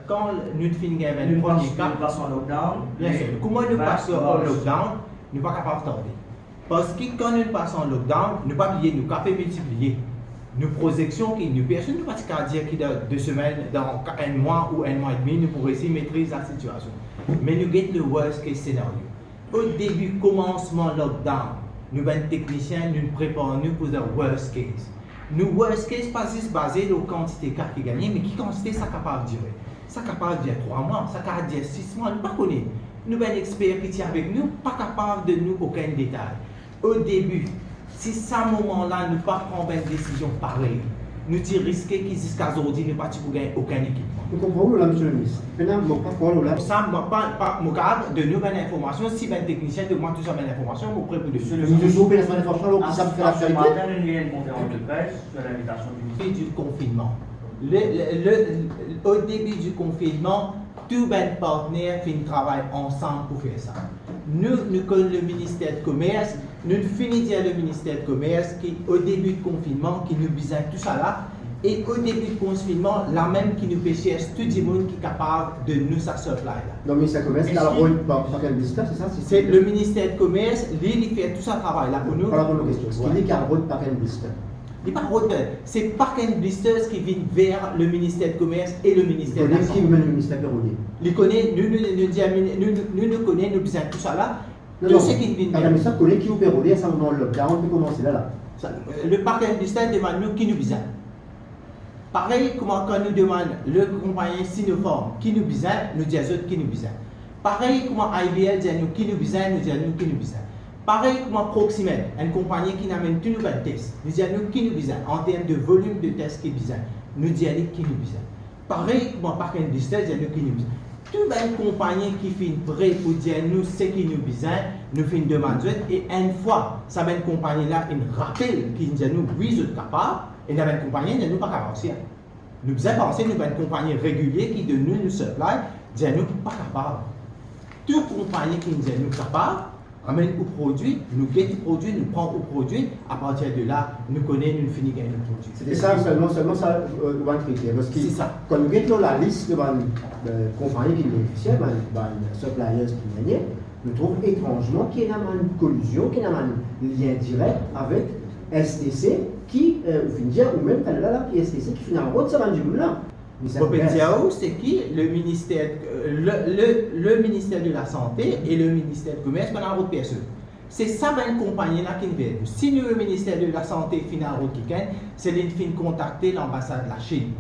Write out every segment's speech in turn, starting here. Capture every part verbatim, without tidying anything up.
Kan nou finn gagn nou premie ka, nou pas an lockdown, bien sir, kouma nou pas an lockdown, nou pa kapav tarde. Parski kan nou pas an lockdown, nou pa bliye, nou kapav miltipliye. Nou prozeksion ki nou, personn nou pa ti kapav dir ki dan de semenn, dan ka-, enn mwa ou enn mwa edmi, nou pou resi metriz lasitiasion. Me nou get le worst case scenario. O debi komansman lockdown, nou bann teknisien, nou prepar nou pou the worst case. Nou worst case pa zis baze lor kantite ka ki gagne, me ki kantite sa kapav dire. Sa kapav dir trwa mwa, sa kapav dir sis mwa, nou pa kone. Nou bann exper ki ti avek nou pa kapav donn nou okenn detay. O debi, si sa moman la nou pa pran bann desizion parey, nou ti riske ki ziska zordi nou pa ti pou gagn okenn ekipman. Nou konpran ou la, Misie le Minis. Mintnan, mo pa pran ou la. Sa, mo pa, pa, mo kapav donn nou bann informasion, si bann teknisien demann tou sa bann informasion, mo pre pou donn. Misie le Minis, nou touzour pe les bann informasion, alor ki sa pou fer laktialite. Ce matin, nous avons une conférence de presse sur l'invitation du ministre. Début du confinement. Le, le, le, au début du confinement, tou bann partner finn travay ansam pou fer sa. Nou, nou konn le minister de komers, nou fini dir le minister de komers ki o debi de konfinnman ki nou bizin tou sa la, e o debi de konfinnman, la mem ki nou pe sers tou dimoun ki kapav donn nou sa supply la. Donc, minister de komers, li al rod par, par enn blister, se sa? Se le minister de komers, li, li fer tou sa travay la pou nou. Vwala pou nou kestion. Eski li al rod par enn blister? Li pa rod, se Park and Blisters ki vinn ver le minister de komers e le minister de lasante. Li kone ki ou mem le minister pe rode? Li kone, nou, nou, nou, nou, nou, nou, nou kone, nou bizin tou sa la. Non, tou non. Seki vinn ver. Park and Blisters kone ki ou pe rode, a sa moman lockdown pe komanse la, la. Sa, le Park and Blisters demann nou ki nou bizin. Parey kouma kan nou demann le konpagni Sinopharm ki nou bizin, nou dir zot ki nou bizin. Parey kouma I B L dir nou ki nou bizin, nou dir nou ki nou bizin. Parey kouma Proximed, enn konpagni ki amenn tou nou bann tes, nou dir nou ki nou bizin, an term de volim de tes ki bizin, nou dir li ki nou bizin. Parey kouma Park and Blisters dir nou ki nou bizin. Tou bann konpagni ki finn pre pou dir nou seki nou bizin, nou finn demann zot, e enn fwa sa bann konpagni la inn rapel ki dir nou, wi, zot kapav, e ena bann konpagni dir nou pa kapav osi, a. Nou bizin panse nou bann konpagni regilie ki donn nou, nou supply, dir nou pa kapav. Tou konpagni ki dir nou kapav, amenn ou prodwi, nou get ou prodwi, nou pran ou prodwi, apartir de la, nou kone nou fini gagn nou prodwi. Se sa selman, selman sa, euh, nou bann kriter. Parski kan nou get lor lalis de bann, euh, konpagni ki benefisier, bann, bann suppliers ki gagne, nou trouv etranzman ki ena bann kolizion, ki ena bann lien direk avek S T C, ki, euh, ou finn dir ou mem taler la, ki S T C ki finn al rod sa bann dimoun la. Mo pe dir ou, se ki le minister, euh, le, le, le minister de lasante e le minister de komers pa al rod personn. Se sa bann konpagni la ki vinn ver nou. Si nou, le minister de lasante finn al rod kikenn, se li finn kontakte lanbasad Lasinn.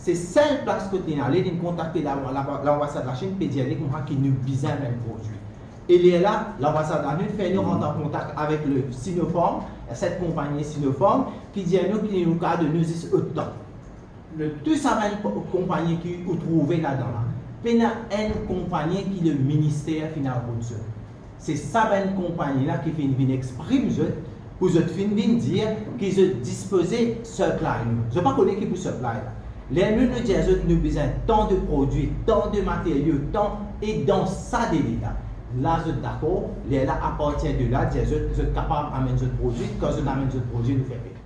Se sel plas kot li ale, li kontakte la, la, lanbasad Lasinn, pe dir li kouma ki nou bizin bann prodwi. E lerla, lanbasad Lasinn fer nou rant an kontak avek le Sinopharm, set konpagni Sinopharm, ki dir nou ki nou kapav donn nou zis otan. Le, tou sa bann ko-, konpagni ki ou trouve ladan la, pena enn konpagni ki le minister finn al rod zot. Se sa bann konpagni la ki finn vinn exprim zot, pou zot finn vinn dir ki zot dispoze supply nou. Zot pa kone ki pou supply la. Ler nou, nou dir zot nou bizin tan de prodwi, tan de materio, tan, e dan sa dele la, la zot dakor, lerla apartir de la, dir zot, zot kapav amenn zot prodwi, kan zot amenn zot prodwi, nou fer peyman.